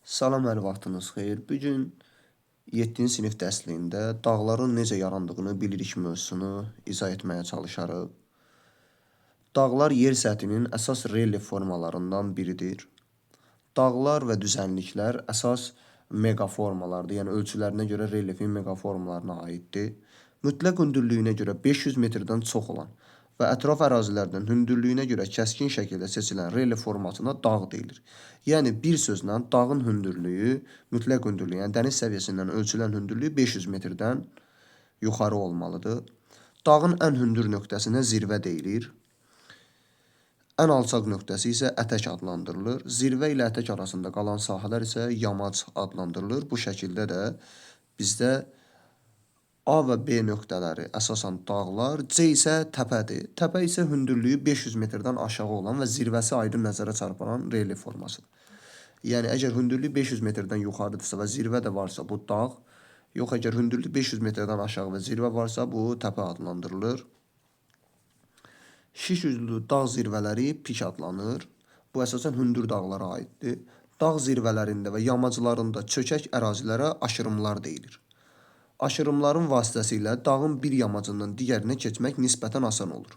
Salam, hər vaxtınız xeyir. Bu gün 7-ci sinif dərsliyində dağların necə yarandığını bilirik mövzusunu izah etməyə çalışarıq. Dağlar yer səthinin əsas relyef formalarından biridir. Dağlar və düzənliklər əsas meqaformalardır, yəni ölçülərinə görə relyefin meqaformalarına aiddir. Mütləq hündürlüyünə görə 500 metrdən çox olan və ətraf ərazilərdən hündürlüyünə görə kəskin şəkildə seçilən relyef formasına dağ deyilir. Yəni bir sözlə dağın hündürlüyü, mütləq hündürlüyü, yəni dəniz səviyyəsindən ölçülən hündürlüyü 500 metrdən yuxarı olmalıdır. Dağın ən hündür nöqtəsinə zirvə deyilir. Ən alçaq nöqtəsi isə ətək adlandırılır. Zirvə ilə ətək arasında qalan sahələr isə yamac adlandırılır. Bu şəkildə də bizdə A və B nöqtələri əsasən dağlar, C isə təpədir. Təpə isə hündürlüyü 500 metrdən aşağı olan və zirvəsi aydın nəzərə çarpan relyef formasıdır. Yəni əgər hündürlüyü 500 metrdən yuxarıdırsa və zirvə də varsa bu dağ, yox əgər hündürlüyü 500 metrdən aşağı və zirvə varsa bu təpə adlandırılır. Şiş üzlü dağ zirvələri pik adlanır. Bu əsasən hündür dağlara aiddir. Dağ zirvələrində və yamaclarında çökək ərazilərə aşırımlar deyilir. Aşırımların vasitəsilə dağın bir yamacından digərinə keçmək nisbətən asan olur.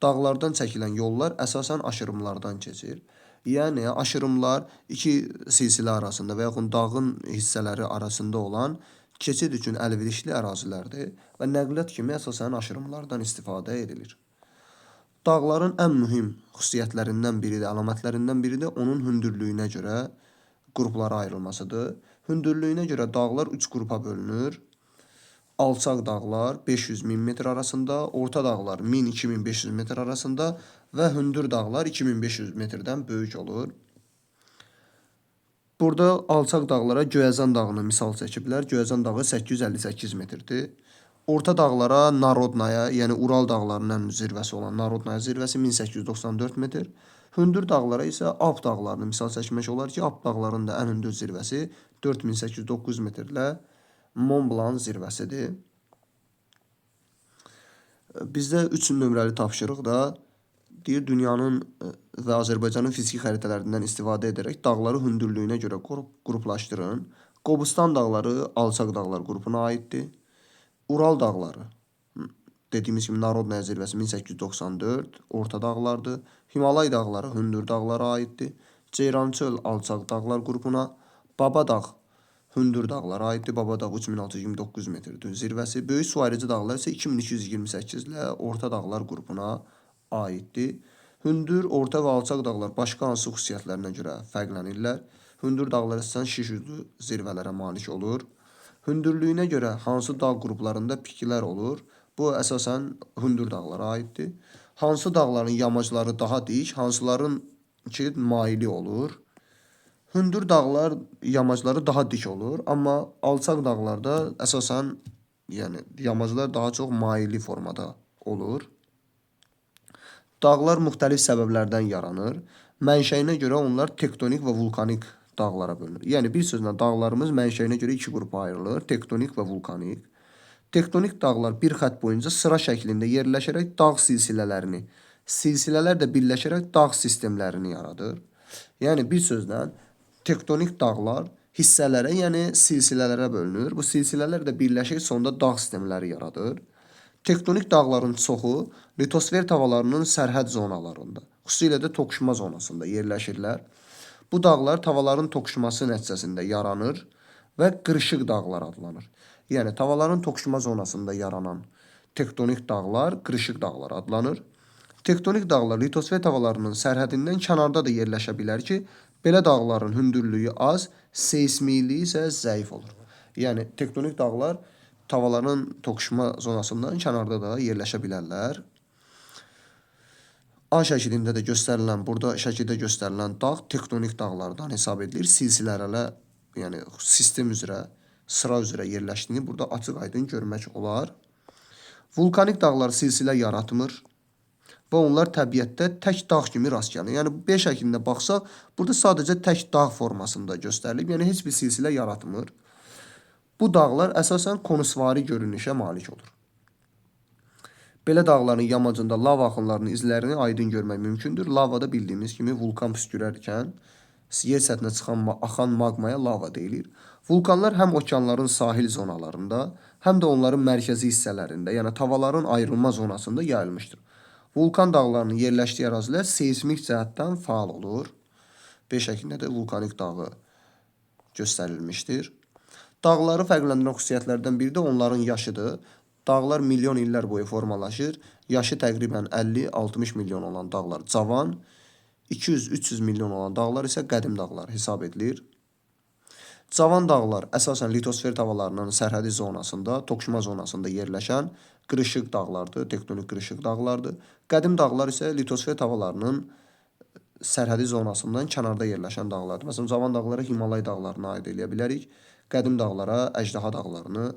Dağlardan çəkilən yollar əsasən aşırımlardan keçir. Yəni aşırımlar iki silsilə arasında və yaxud dağın hissələri arasında olan keçid üçün əlverişli ərazilərdir və nəqliyyat kimi əsasən aşırımlardan istifadə edilir. Dağların ən mühüm xüsusiyyətlərindən biri də, əlamətlərindən biri də onun hündürlüyünə görə qruplara ayrılmasıdır. Hündürlüyünə görə dağlar 3 qrupa bölünür. Alçaq dağlar 500-1000 metr arasında, orta dağlar 1000-2500 metr arasında və hündür dağlar 2500 metrdən böyük olur. Burada alçaq dağlara Göyəzən dağını misal çəkiblər. Göyəzən dağı 858 metrdir. Orta dağlara Narodnaya, yəni Ural dağlarının ən zirvəsi olan Narodnaya zirvəsi 1894 metr. Hündür dağlara isə Alp dağlarını misal çəkmək olar ki, Alp dağlarının da ən hündür zirvəsi 4809 metrlə Mont Blanc zirvəsidir. Bizdə 3 nömrəli tapşırıqda deyir dünyanın və Azərbaycanın fiziki xəritələrindən istifadə edərək dağları hündürlüyünə görə qruplaşdırın. Qobustan dağları alçaq dağlar qrupuna aiddir. Ural dağları dediyimiz kimi Narodnaya zirvəsi 1894 orta dağlardır. Himalay dağları hündür dağlara aiddir. Ceyrançöl alçaq dağlar qrupuna, Babadağ hündür dağlara aiddir. Babadağ 3629 metrdir zirvəsi. Böyük su ayırıcı dağlar isə 2228 ilə orta dağlar qrupuna aiddir. Hündür, orta və alçaq dağlar başqa hansı xüsusiyyətlərinə görə fərqlənirlər? Hündür dağlar əsasən şiş üzlü zirvələrə malik olur. Hündürlüyünə görə hansı dağ qruplarında piklər olur? Bu əsasən hündür dağlara aiddir. Hansı dağların yamacları daha dik, hansıların ki maili olur? Hündür dağlar yamacları daha dik olur, amma alçaq dağlarda əsasən yəni yamaclar daha çox maili formada olur. Dağlar müxtəlif səbəblərdən yaranır. Mənşəyinə görə onlar tektonik və vulkanik dağlara bölünür. Yəni bir sözlə dağlarımız mənşəyinə görə iki qrupa ayrılır: tektonik və vulkanik. Tektonik dağlar bir xətt boyunca sıra şəklində yerləşərək dağ silsilələrini, silsilələr də birləşərək dağ sistemlərini yaradır. Yəni bir sözlə tektonik dağlar hissələrə, yəni silsilələrə bölünür. Bu silsilələr də birləşir, sonda dağ sistemləri yaradır. Tektonik dağların çoxu litosfer tavalarının sərhəd zonalarında, xüsusilə də toqquşma zonasında yerləşirlər. Bu dağlar tavalların toqquşması nəticəsində yaranır və qırışıq dağlar adlanır. Yəni tavalların toqquşma zonasında yaranan tektonik dağlar qırışıq dağlar adlanır. Tektonik dağlar litosfer tavalarının sərhədindən kənarda da yerləşə bilər ki, belə dağların hündürlüyü az, seysmikliyi isə zəif olur. Yəni tektonik dağlar tavalların toqquşma zonasından kənarda da yerləşə bilərlər. A şəklində də göstərilən, burada şəkildə göstərilən dağ tektonik dağlardan hesab edilir. Silsilələrə, yəni sistem üzrə, sıra üzrə yerləşdiyini burada açıq-aydın görmək olar. Vulkanik dağlar silsilə yaratmır və onlar təbiətdə tək dağ kimi rast gəlir. Yəni B şəklində baxsaq, burada sadəcə tək dağ formasında göstərilib. Yəni heç bir silsilə yaratmır. Bu dağlar əsasən konusvari görünüşə malik olur. Belə dağların yamacında lava axınlarının izlərini aydın görmək mümkündür. Lavada bildiyimiz kimi vulkan püskürərkən Yer səthinə çıxan axan maqmaya lava deyilir. Vulkanlar həm okeanların sahil zonalarında, həm də onların mərkəzi hissələrində, yəni tavaların ayrılma zonasında yayılmışdır. Vulkan dağlarının yerləşdiyi ərazilər seysmik cəhətdən faal olur. B şəklində də vulkanik dağı göstərilmişdir. Dağları fərqləndirən xüsusiyyətlərdən biri də onların yaşıdır. Dağlar milyon illər boyu formalaşır. Yaşı təqribən 50-60 milyon olan dağlar cavan, 200-300 milyon olan dağlar isə qədim dağlar hesab edilir. Cavan dağlar əsasən litosfer tavalarının sərhədi zonasında, toqquşma zonasında yerləşən qırışıq dağlardır, tektonik qırışıq dağlardır. Qədim dağlar isə litosfer tavalarının sərhədi zonasından kənarda yerləşən dağlardır. Məsələn, cavan dağlara Himalay dağlarını aid eləyə bilərik. Qədim dağlara Əjdaha dağlarını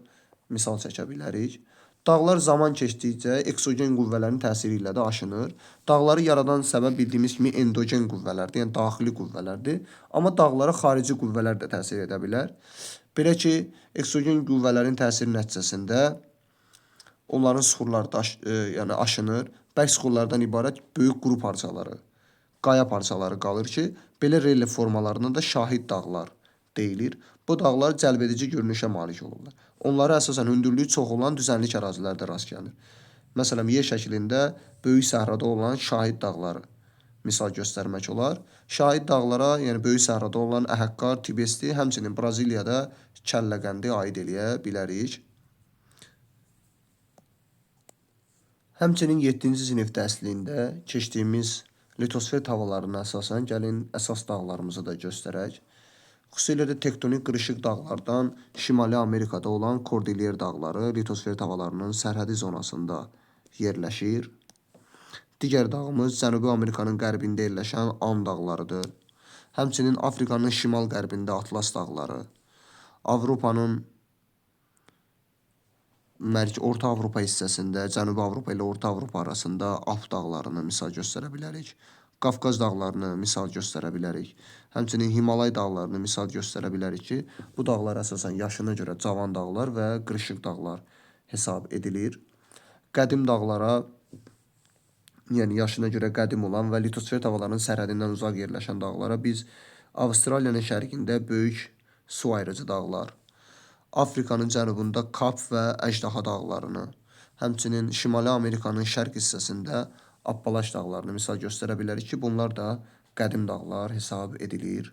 misal çəkə bilərik. Dağlar zaman keçdikcə eksogen qüvvələrin təsiri ilə də aşınır. Dağları yaradan səbəb bildiyimiz kimi endogen qüvvələrdir, yəni daxili qüvvələrdir. Amma dağlara xarici qüvvələr də təsir edə bilər. Belə ki, eksogen qüvvələrin təsiri nəticəsində onların süxurları yəni aşınır. Bərk süxurlardan ibarət böyük quru parçaları, qaya parçaları qalır ki, belə relyef formalarına da şahid dağlar deyilir. Bu dağlar cəlbedici görünüşə malik olurlar. Onlara əsasən hündürlüyü çox olan düzənlik ərazilərdə rast gəlinir. Məsələn, yer şəklində böyük səhrada olan Şahid dağları misal göstərmək olar. Şahid dağlara, yəni böyük səhrada olan Əhəqqar, Tibesti, həmçinin Braziliyada Kəlləqəndi aid eləyə bilərik. Həmçinin 7-ci sinif dərsliyində keçdiyimiz litosfer tavalarına əsasən gəlin əsas dağlarımızı da göstərək. Xüsusilə də tektonik qırışıq dağlardan Şimali Amerikada olan Kordilyer dağları litosfer tavalarının sərhədi zonasında yerləşir. Digər dağımız Cənubi Amerikanın qərbində yerləşən And dağlarıdır. Həmçinin Afrikanın şimal-qərbində Atlas dağları, Avropanın Orta Avropa hissəsində, Cənubi Avropa ilə Orta Avropa arasında Alp dağlarını misal göstərə bilərik. Qafqaz dağlarını misal göstərə bilərik. Həmçinin Himalay dağlarını misal göstərə bilərik ki, bu dağlar əsasən yaşına görə cavan dağlar və qırışıq dağlar hesab edilir. Qədim dağlara, yəni yaşına görə qədim olan və litosfer tavalarının sərhədindən uzaq yerləşən dağlara biz Avstraliyanın şərqində böyük su ayırıcı dağlar, Afrikanın cənubunda Kap və Əjdaha dağlarını, həmçinin Şimali Amerikanın şərq hissəsində Appalaş dağlarını misal göstərə bilərik ki, bunlar da qədim dağlar hesab edilir.